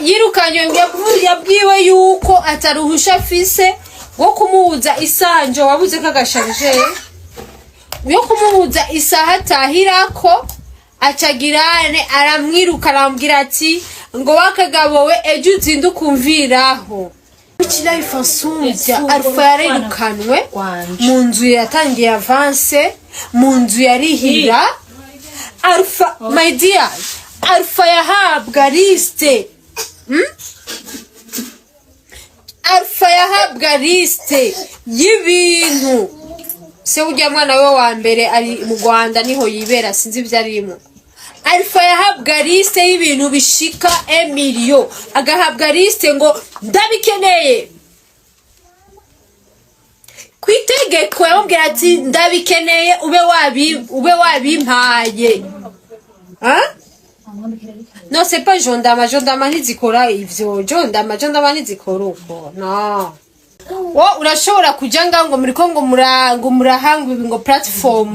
Yirukanywe, yabwiwe yuko ataruhusha afise rwo kumubuza isanjo wabuze ko agasharije yo kumubuza isaha atahirako. Acagirane aramwiruka, aramubwira ati ngo wakagabo we, ejo uzinde ukumviraho. Which life asumbya Alpha yarirukanwe mu nzu yatangiye avance, mu nzu yarihira Alpha. My dear, Alpha yahabwa liste, Alpha yahabwa liste y'ibintu. Se urya mwana we wa mbere ari mu Rwanda, niho yibera, sinzi ibyo arimo. Alpha yahabwa liste y'ibintu bishika emiliyo, agahabwa liste ngo ndabikeneye ku itegeko. Yamubwira ati ndabikeneye, ube wabimpaye. Hein? Non, c'est pas Jondama. Jondama ntizikora ivyo. Jondama, Jondama ntizikora uko. No. Wo urashobora kuja nga ngo muriko ngo murahanga ibi, ngo platform,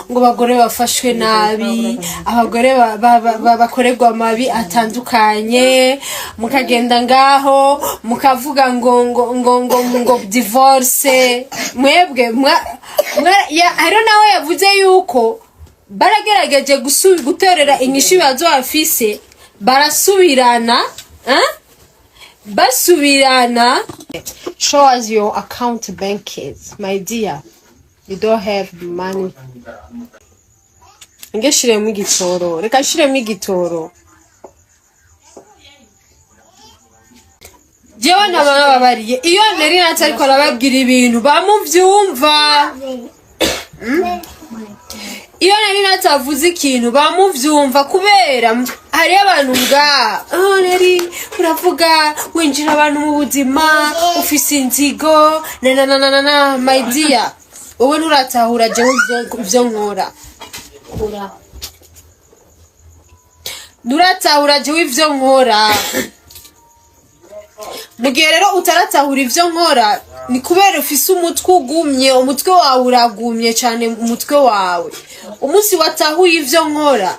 ngo abagore bafashwe nabi, abagore bakorerwa amabi atandukanye, mukagenda ngaho mukavuga ngo divorce. Mwebwe hariho nawe yavuze yuko baragerageje guterera inyishu ibibazo bafise, barasubirana, eh? Basubirana. Show us your account bankings, my dear. You don't have money. Nge shiremo igitoro, reka shiremo igitoro. Jewe nabababariye, iyo nari natse ariko arababwira ibintu bamuvyumva. Iyo nari natavuze ikintu bamuvyumva, kubera hariyo abantu nga oh, nari uravuga winjira abantu mu buzima, ufise inzigo na na na na na na. My dear, wowe nturatahura jewe ivyo nkora. Nturatahura jewe ivyo nkora. Mu gihe rero utaratahura ivyo nkora, ni kubera ufise umutwe ugumye, umutwe wawe uragumye cyane. Umutwe wawe, umunsi watahuye ivyo nkora,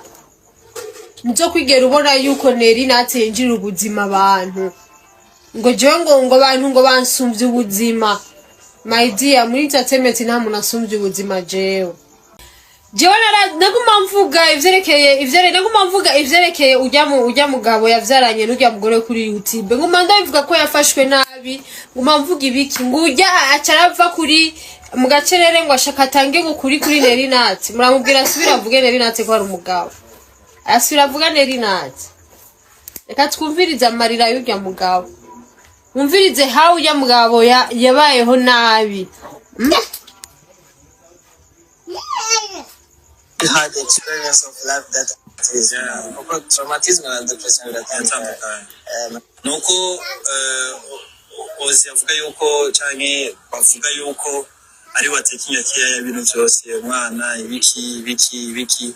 nizo kwigera ubona yuko neri natse yinjirira ubuzima abantu, ngo jewe ngo abantu ngo bansumvye ubuzima. My dear, muri entertainment nta muntu asumvye ubuzima. Jewe naguma mvuga ivyerekeye naguma mvuga ivyerekeye urya mugabo yavyaranye n'urya mugore kuri YouTube. Nguma ndabivuga ko yafashwe nabi, nguma mvuga ibiki, ngo urya aca arava kuri mu gacerere ngo ashaka atange ngo kuri Nerinati. Muramubwira asubire avuge Nerinati ko ari umugabo, asubira avuga Nerinati. Reka twumvirize amarira y'urya mugabo, wumvirize how urya mugabo yabayeho nabi. Hard experience of life that is kuko traumatism na depression biratandukanye. Biratandukanye. Nuko Ozi avuga yuko, canke bavuga yuko ari wa taking care y'ibintu vyose, umwana, ibiki ibiki ibiki,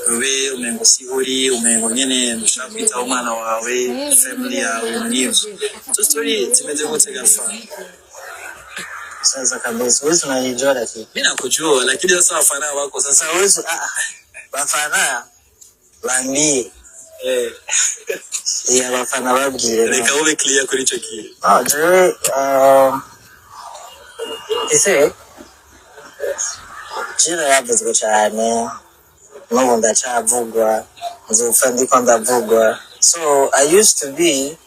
ube umengo sihuri, umengo nyene ntushaka kwitaho umwana wawe, family yawe, ibintu nk'ivyo. Izo story zimeze gute gafa? Sasa kabisa wewe unanijua, lakini Mi nakujua, lakini sasa wafana wako sasa. Sasa wewe, bafana bambie. Iya, abafana babwire. Reka ube clear kuri ico kintu. No, jewe ese jira yavuzwe cyane, n'ubu ndacavugwa, nzopfa ndiko ndavugwa. So I used to be,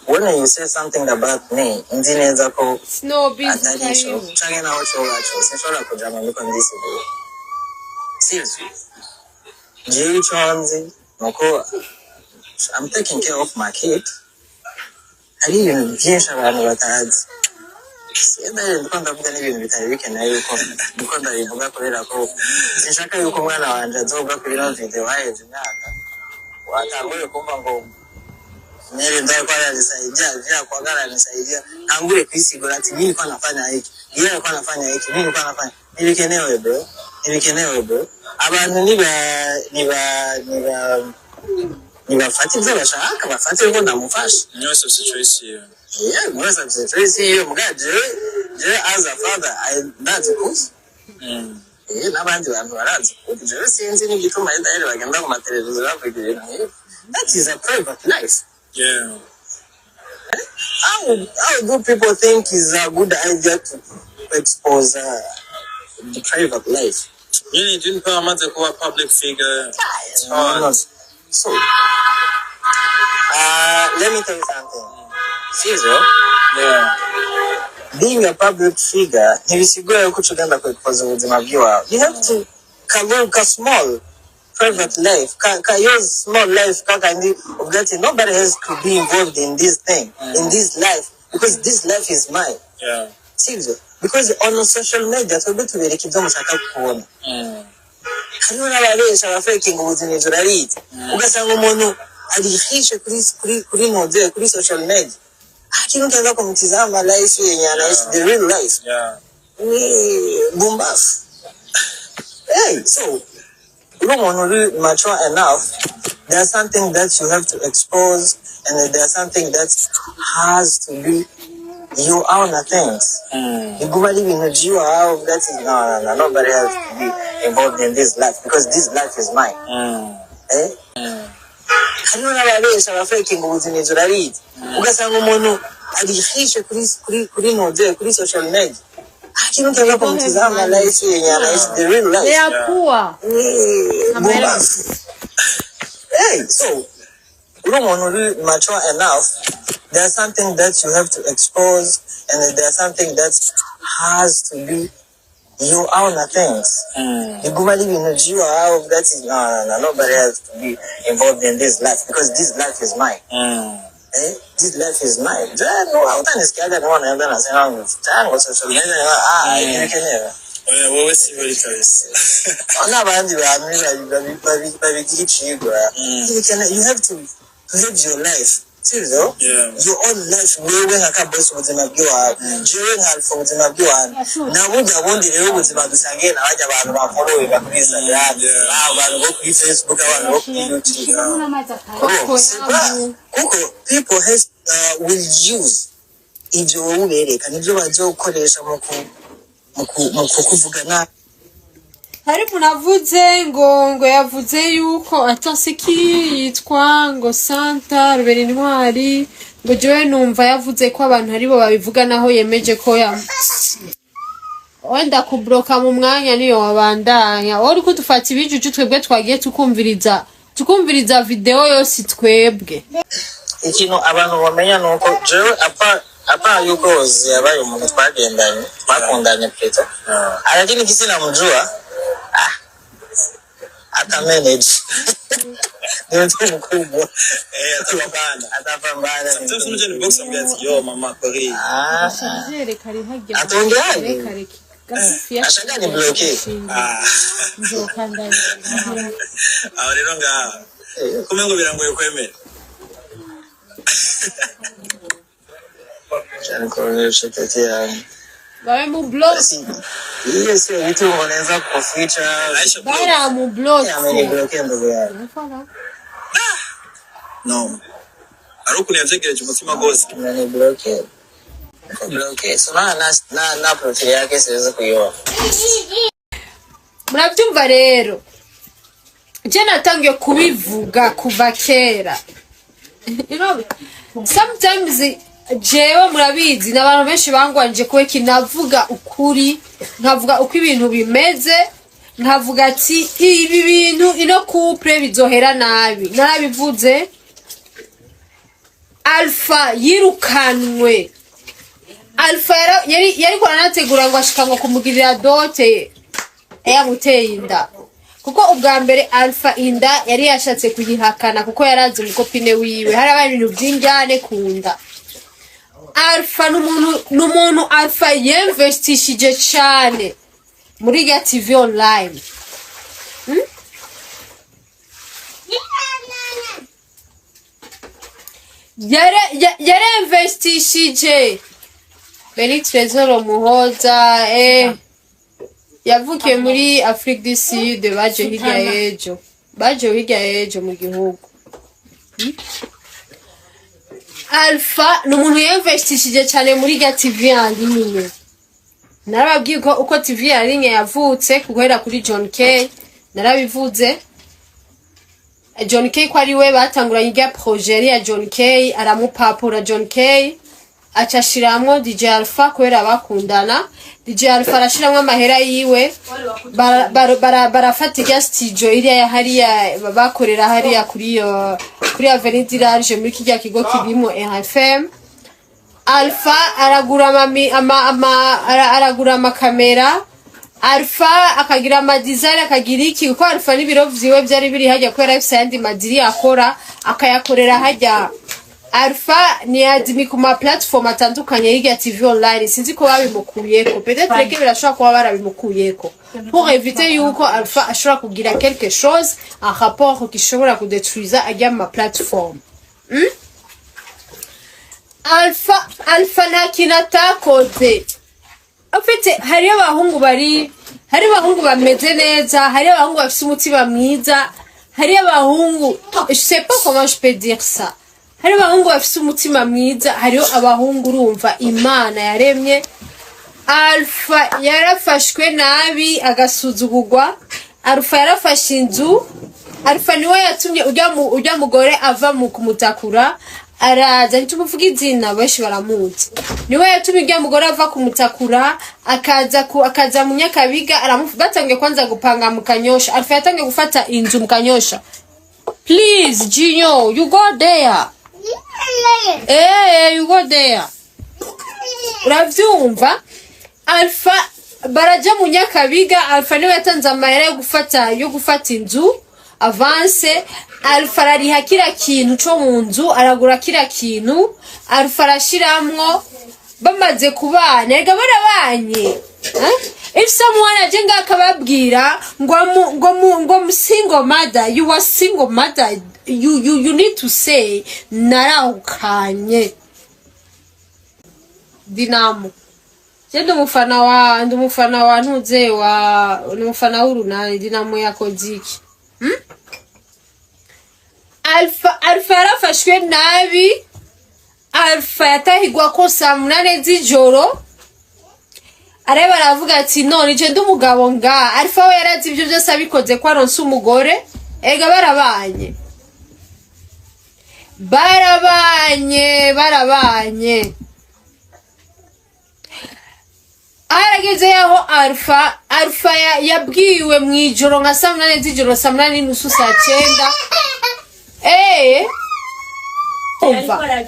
when you say something about me, nzi neza ko Snow atari ico karibu. Canke naho coba co, sinshobora kujama ndiko ndisigura, sivyo? Jewe ico nzi nuko I'm taking care of my kid. Hari ibintu byinshi abantu batazi. Senda ndiko ndavuga n'ibintu bitari bikenewe yuko ndiko ndabivuga, kubera ko sinshaka yuko umwana wanje azoga kuri ino video haheze imyaka, watangure kumva ngo Neri ndiye alikuwa ananisaidia, vile alikuwa ananisaidia, ntangure kwisigura ati mimi nilikuwa nafanya hiki, yeye alikuwa anafanya hiki, mimi nilikuwa nafanya. Ntibikenewe bro, ntibikenewe bro. Abantu niba nibafate ivyo bashaka, bafate yuko ndamufasha. Mwese ufise choice yiwe. Yeah, mwese afise choice yiwe, muga jewe as a father, ndazi ukuri. Eh, n'abandi bantu barazi ukuri. Jewe sinzi n'igituma Israel bagenda ku mateleviziyo bavuga ibintu nk'ibyo. That is a private life. How do people think is a good idea to expose the private life? Nyine Jimmy Power amaze kuba public figure, it's No, hard. no. So, let me tell you something. Sivyo? Yeah. Being a public figure ntibisigura yuko uca ugenda kwexpose ubuzima bw'iwawe. You have to ka small private life, ka your small life kakandi uvuga ati nobody has to be involved in this thing, in this life, because this life is mine. Sivyo? Because on social media twebwe tubereka ibyo mushaka kubona. Hariho n'ababesha, abafakinga ubuzima, ivyo urabizi. Ugasanga umuntu arihishe kuri node, kuri social media, lakini ukianza kumtizama life yenye anaishi, the real life, ni bumbafu. Hey, so uri umuntu uri mature enough, there's something that you have to expose and there's something that has to be your own things. Biguma ari ibintu by'iwawe, uvuga ati no, no, no, nobody has to be involved in this life because this life is mine. Eh? Hariho n'ababesha, abafakinga ubuzima, ivyo urabizi. Ugasanga umuntu arihishe kuri node, kuri social media, lakini ukianza kumtizama life yenye anaishi, the real life, They are poor. ni bumbafu. Hey, so uri umuntu uri mature enough, there's something that you have to expose and there's something that has to be your own things. Biguma ari ibintu by'iwawe, uvuga ati no, no, no, nobody has to be involved in this life because this life is mine. Eh, this life is mine. Je, no, utanisikiaga niwa naenda nasema tango social media, ah, ibikenera. Oya, wowe si buri kabisa. N'abandi bantu babigira icigwa. You have to live your life, sivyo? Yeah. Your own life, wewe nka Kabosi, ubuzima bw'iwawe, jewe nka Alpha, ubuzima bw'iwanyu, na burya bundi rero ubuzima dusangiye na barya bantu bafollowinga kuri Instagram, abantu bo kuri Facebook, abantu bo kuri YouTube. Oh, c'est pas kuko people has will use ivyo wowe ubereka, nivyo bazokoresha mu kukuvuga nabi. Hari umuntu avuze ngo yavuze yuko atasiki yitwa ngo Santa Rubera Intwari, ngo jewe numva yavuze ko abantu aribo babivuga, naho yemeje ko ya wenda kubloka mu mwanya niyo wabandanya. Wowe uriko udufata ibijuju, twebwe twagiye tukumviriza video yose twebwe. Ikintu abantu bamenya ni uko jewe apa yuko Ozi yabaye umuntu twagendanye, twakundanye plutôt, lakini kisi namjua, ah, ata manage, ni mtu mkubwa. Eh, atapambana. Atapambana. Sometimes unaja ni box ambia ati yo mama kweli. Ah, Atongeaje? Ashaka ni bloqué. Ah. Aho rero ngaha kumwe ngo birangoye kwemera. Cyane kuonyesha kati yangu. Bawe mu block. Basi hiyo sio vitu unaweza kuficha. Aisha block. Bara mu block. Ameniblokia ndugu yangu. No. Ari ukuntu yavyegereje umutima rwose. Ameniblokia. Bloqué. So na profile yake siwezi kuiona. Murabyumva rero, je natangiye kubivuga kuva kera. Sometimes jewe murabizi n'abantu benshi bangwanje kubera navuga ukuri, nkavuga uko ibintu bimeze, nkavuga ati ibi bintu, ino couple bizohera nabi. Narabivuze. Alpha yirukanwe, Alpha yariko aranategura ngo ashika ngo kumugirira dot yamuteye inda, kuko ubwa mbere Alpha inda yari yashatse kuyihakana kuko yarazi umucopine wiwe, harabaye ibintu by'injyane ku nda. Alpha n'umuntu Alpha yemvestishije cane muri ya TV online. Yaremvestishije Beni Trésor Muhoza, yavukiye muri Afrique du Sud, baje hirya y'ejo, baje hirya y'ejo mu gihugu. Alpha ni umuntu yemvestishije cyane muri rya TV en ligne. Narababwiye ko uko TV en ligne yavutse guhera kuri John K, narabivuze. John K ko ari we batanguranye irya projet yari ya John K, aramupapura. John K aca ashiramwo DJ Alpha kubera bakundana. DJ Alpha arashiramwo amahera yiwe, barafata irya studio iriya ya hariya bakorera hariya kuri Avenue du Large, muri kirya kigo kirimo RFM. Alpha aragura amami, ama, ama, aragura amakamera. Alpha akagira ama design, akagira iki, kuko Alpha n'ibiro vyiwe vyari biri hajya, kubera afise ayandi madiri akora, akayakorera hajya. Alpha ni admin ku ma platform atandukanye y'irya TV online. Sinzi ko babimukuyeko, peut-être que birashobora kuba barabimukuyeko pour éviter yuko Alpha ashobora kugira quelque chose en rapport gishobora kudetruiza ajya mu ma platform. Alpha nta kintu atakoze. Ufite hariyo abahungu bari, hariyo abahungu bameze neza, hariyo abahungu bafise umutima mwiza, hariyo abahungu, je sais pas comment je peux dire ça, hariyo abahungu bafise umutima mwiza, hariyo abahungu urumva Imana yaremye. Alpha yarafashwe nabi, agasuzugurwa. Alpha yarafashe inzu. Alpha niwe yatumye urya mugore ava mu kumutakura, araza. Ntitumuvuga izina, benshi baramuzi. Niwe yatumye urya mugore ava kumutakura, akaza mu Nyakabiga. Batangiye kwanza gupanga mu Kanyosha. Alpha yatangiye gufata inzu mu Kanyosha. Please, Junior, you go there. Eh, you go there. Uravyumva? Alpha baraja mu Nyakabiga. Alpha niwe yatanze amahera yo gufata inzu avance. Alpha arariha kira kintu co mu nzu, aragura kira kintu. Alpha arashiramwo. Bamaze kubana, erega barabanye. Eh? If someone aje ngaho akababwira ngo mu single mother, you are single mother, you need to say narahukanye. Dinamo, je ndi umufana wa ntuze wa, ndi umufana w'Urunani. Dinamo yakoze iki? Alpha yarafashwe nabi. Alpha yatahigwa ko saa 8 z'ijoro. Areba, aravuga ati: "None je ndi umugabo nga." Alpha we yarazi ibyo byose abikoze ko aronse umugore. Ega barabanye, barabanye, barabanye. Harageze yaho Alpha yabwiwe mu ijoro nka saa 8 z'ijoro, saa 8:30, saa 9. Umva,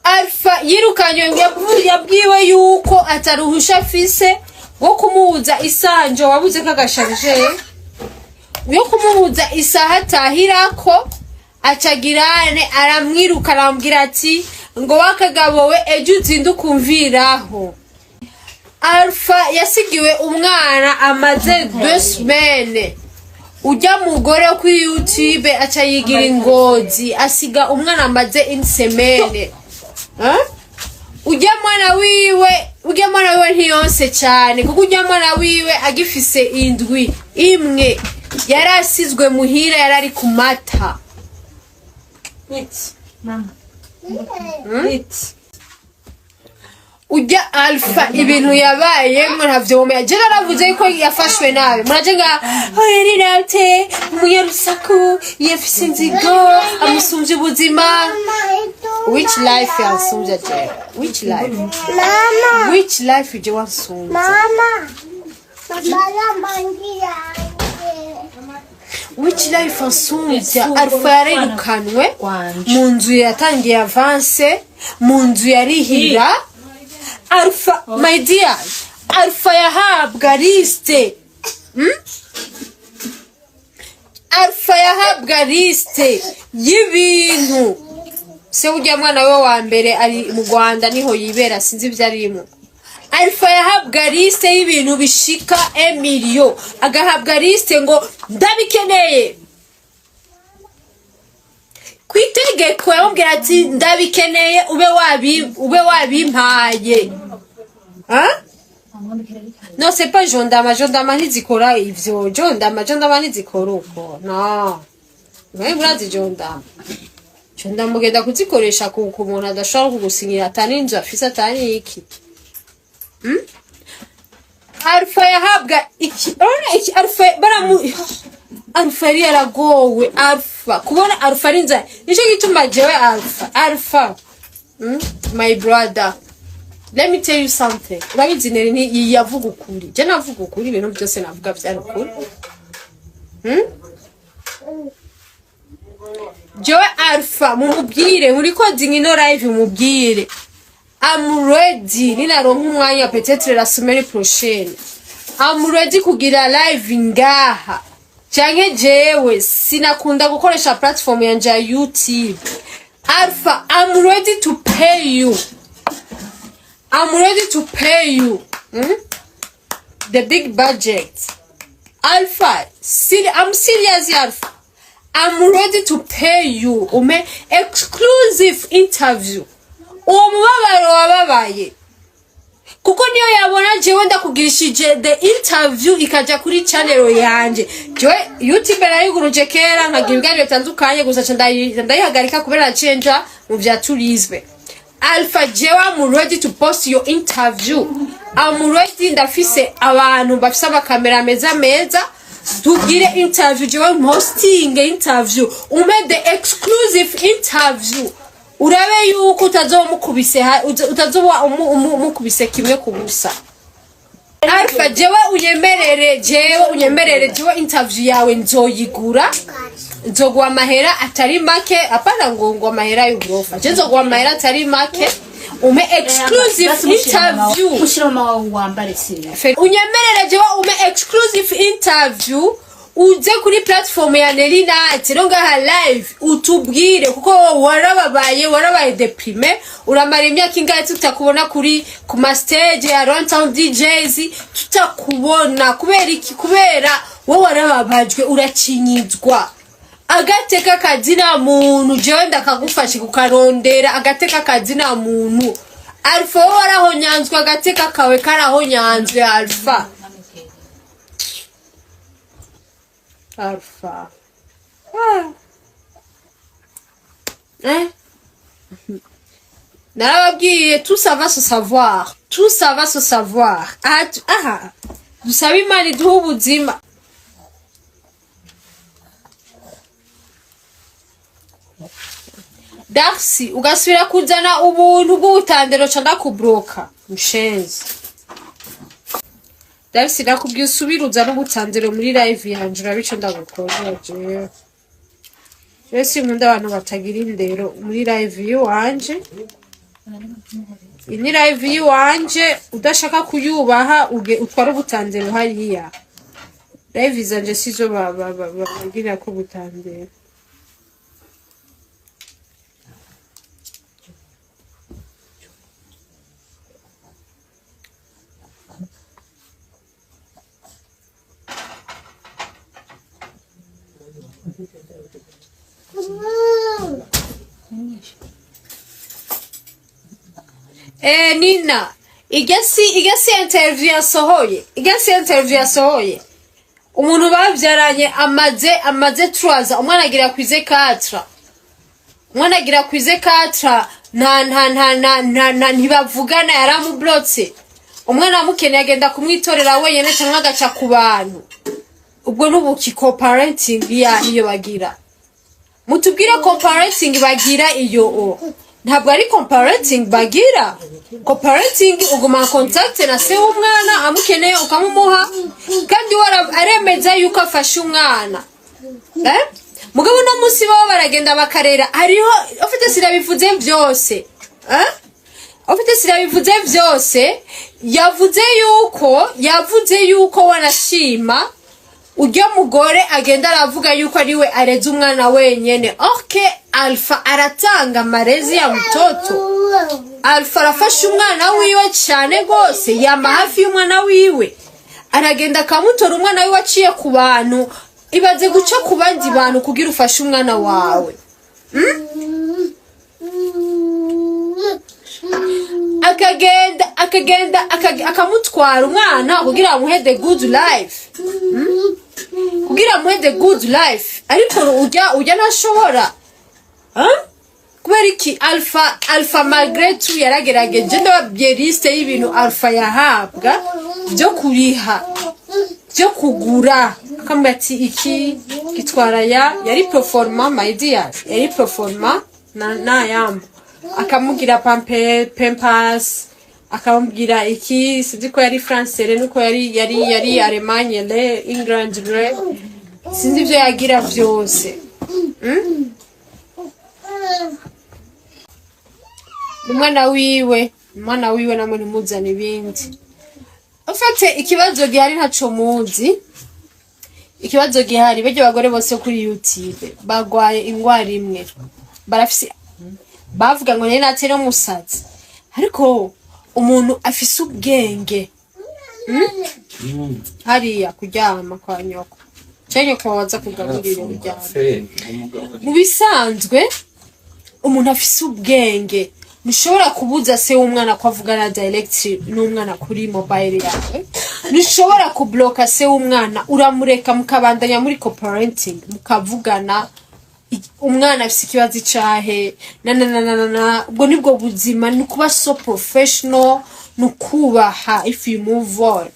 Alpha yirukanywe, yabwiwe yuko ataruhusha afise rwo kumubuza isanjo wabuze kagasharije yo kumubuza isaha atahirako. Acagirane, aramwiruka, aramubwira ati ngo wakagabo we, ejo uzinde ukumviraho. Alpha yasigiwe umwana amaze 2 semaines. Ujya mugore wo kuri YouTube aca yigira ingozi, asiga umwana amaze une semaine. Hein? Ujya mwana wiwe ntiyonse cyane, kuko ujya mwana wiwe agifise indwi imwe yari asizwe muhira, yari ari ku mata. Eat. Mama. Eat. Ujya Alpha ibintu yabayemo ntavyo mumenya. Je naravuze yuko yafashwe nabi, muraje nga oyerirate umunyarusaku, yafise inzigo, amusumvye ubuzima. Which life yansumvye jewe? Which life? Mama, Which life je wansumvye? Mama, mama, mangi. Which life ansumvya? Alpha yarirukanwe mu nzu yatangiye avance, mu nzu yarihira. Alpha, my dear, Alpha yahabwa liste. Alpha yahabwa liste y'ibintu. Se urya mwana we wa mbere ari mu Rwanda, niho yibera, sinzi ibyo arimo. Alpha yahabwa liste y'ibintu bishika emiliyo, agahabwa liste ngo ndabikeneye. Ku itegeko yamubwira ati ndabikeneye, ube wabimpaye. Hein? Non, c'est pas Jondama. Jondama ntizikora ivyo. Jondama ntizikora uko. No. Mwe murazi Jondama. Jondama ugenda kuzikoresha ku muntu adashobora kugusinyira, atani inzu afise, atani iki. Alpha yahabwa iki? Urabona iki Alpha baramu Alpha yari yaragowe. Alpha, kubona Alpha ari nzara, nico gituma jewe Alpha, My brother, let me tell you something. Urabizi, Neri ni yavuga ukuri, je navuga ukuri, ibintu byose navuga byari ukuri. Jewe Alpha, mumubwire muri coding ino live, mumubwire I'm ready. Ninaronka umwanya, peut-être la semaine prochaine, I'm ready kugira live ngaha. Canke jewe sinakunda gukoresha platform yanje ya YouTube. Alpha, I'm ready to pay you, I'm ready to pay you, The big budget. Alpha, I'm serious, Alpha. I'm ready to pay you umpe exclusive interview. Uwo mubabaro wababaye, kuko niyo yabona jewe ndakugirishije the interview ikaja kuri channel yanje. Jewe YouTube narayiguruje kera, nkagira ibiganiro bitandukanye, gusa ca ndayihagarika kubera nacenja mu vya tourisme. Alpha, jewe I'm ready to post your interview. I'm ready. Ndafise abantu bafise amakamera meza meza, tugire interview, jewe hosting interview, umpe the exclusive interview, urabe yuko utazoba mukubise utazoba umukubise kimwe ku busa. Alpha, jewe unyemerere, jewe unyemerere, jewe interview yawe nzoyigura, nzoguha amahera atari make. Apana ngo amahera y'uburofa, je nzoguha amahera atari make umpe exclusive interview. Mushyira mama wawe wambare siriya. Unyemerere jewe umpe exclusive interview, uze kuri platform ya Nelinat no ngaha live, utubwire, kuko wowe warababaye, warabaye déprimé, uramara imyaka ingahe tutakubona kuri ku ma stage ya Runtown DJs, tutakubona. Kubera iki? Kubera wowe warababajwe, uracinyizwa. Agateka kazina muntu, jewe ndakagufashe kukarondera. Agateka kazina muntu, Alpha, wowe warahonyanzwe, agateka kawe karahonyanzwe, Alpha. Alpha. Ah. Eh? Narababwiye, tout ça va se savoir. Tout ça va se savoir. Aha, aha. Dusabe Imana iduhe ubuzima. Darcy, ugasubira kuzana ubuntu bw'ubutandero ca ndakubroka. Mushenzi. Darcy, nakubwiye usubire uzane ubutandero muri live yanje, urabico ndagukorera jewe. Jewe sinkunda abantu batagira indero muri live yiwanje. Iyi ni live yiwanje, udashaka kuyubaha utware ubutandero hariya. Live zanje sizo bagirako ubutandero. Nina, igasi interview yasohoye. Igasi interview yasohoye. Umuntu bavyaranye amaze 3, umwana agira kwize 4. Umwana agira kwize 4, nta ntibavugana, yaramublotse. Umwana amukeneye agenda kumwitorera wenyene cyangwa agaca ku bantu. Ubwo n'ubuki co-parenting ya iyo bagira? Mutubwire co-parenting bagira iyo o. Ntabwo ari co-parenting bagira. Co-parenting uguma contact na se w'umwana, amukeneye ukamumuha, kandi we aremeza yuko afashe umwana. Eh? Mugabo no munsi babo baragenda bakarera, hariho ufite, sinabivuze byose. Eh? Ufite, sinabivuze byose, yavuze yuko wanashima uryo mugore agenda aravuga yuko ariwe areze umwana wenyene. Okay, Alpha aratanga amarezi ya mtoto. Alpha arafasha umwana wiwe cyane gose, yama hafi y'umwana wiwe, aragenda akamutora umwana wiwe aciye ku bantu. Ibaze guca ku bandi bantu kugira ufashe umwana wawe. Akagenda akamutwara umwana kugira amuhe the good life, Kugira amuhe the good life. Ariko ujya ntashobora. Huh? Kubera iki? Alpha malgré tout yaragerageje. Ndababwiye liste y'ibintu Alpha yahabwa byo kuriha, byo kugura. Akamubwira ati iki gitwara ya yari proforma, my dear, yari proforma na nayamba akamubwira pampe pampas, akamubwira iki, sinzi ko yari français nuko yari Allemagne le England le sinzi ibyo yagira byose. Umwana wiwe, umwana wiwe, namwe ntimuzane ibindi. Ufate ikibazo gihari ntaco muzi. Ikibazo gihari, barya bagore bose kuri YouTube bagwaye ingwara imwe, barafise bavuga ngo nari natera umusazi, ariko umuntu afise ubwenge. Hariya kuryama kwa nyoko canke nyoko waza kugaburira uryama. Mu bisanzwe umuntu afise ubwenge, ntushobora kubuza se w'umwana ko avugana direct n'umwana kuri mobile yawe, ntushobora kubloka se w'umwana, uramureka mukabandanya muri co-parenting, mukavugana. Umwana afise ikibazo icahe na na na na na na. Ubwo nibwo buzima, ni ukuba so professional, ni ukubaha. If you move on,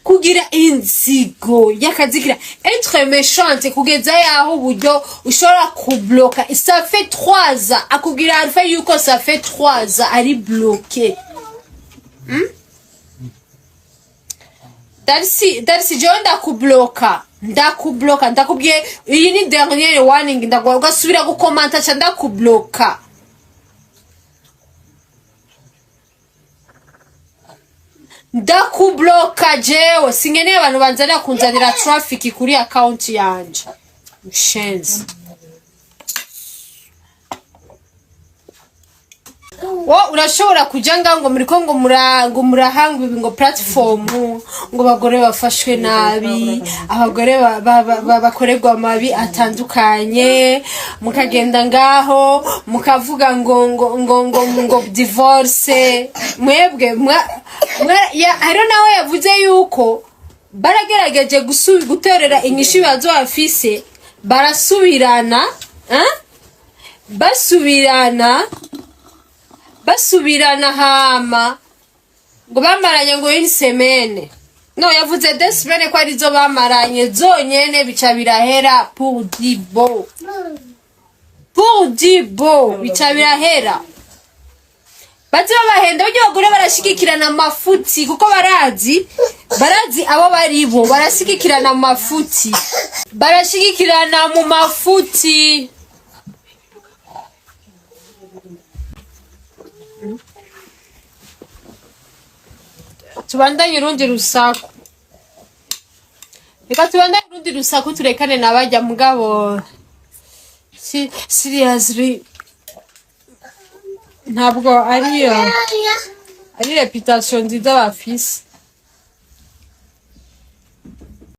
kugira inzigo y'akazigira, être méchante kugeza yaho uburyo ushobora kubloka, ça fait 3 ans, akubwira Alpha yuko ça fait 3 ans ari bloqué. Darcy, Darcy, jewe ndakubloka, ndakubloka, ndakubwiye, iyi ni dernière warning. Ndaguha ugasubira gukomanta ca ndakubloka. Ndakubloka jewe, sinkeneye abantu banzanira kunzanira traffic kuri account yanje. Mushenzi wo, urashobora kuja ngaho ngo muriko ngo murahanga ibi, ngo platform, ngo abagore bafashwe nabi, abagore bakorerwa amabi atandukanye, mukagenda ngaho mukavuga ngo divorce. Mwebwe hariho nawe yavuze yuko baragerageje guterera inyishu ibibazo bafise, barasubirana, eh? Basubirana, basubirana, hama ngo bamaranye ngo une semaine, no yavuze 2 semaines ko arizo bamaranye zonyene, bica birahera pour de bon, pour de bon, bica birahera. Baze babahenda buryo abagore barashigikirana amafuti, kuko barazi abo baribo, barashigikirana amafuti, barashigikirana mu mafuti. Tubandanye urundi rusaku, reka tubandanye urundi rusaku, turekane nabajya. Mugabo seriously, ntabwo ariyo ari réputation nziza bafise.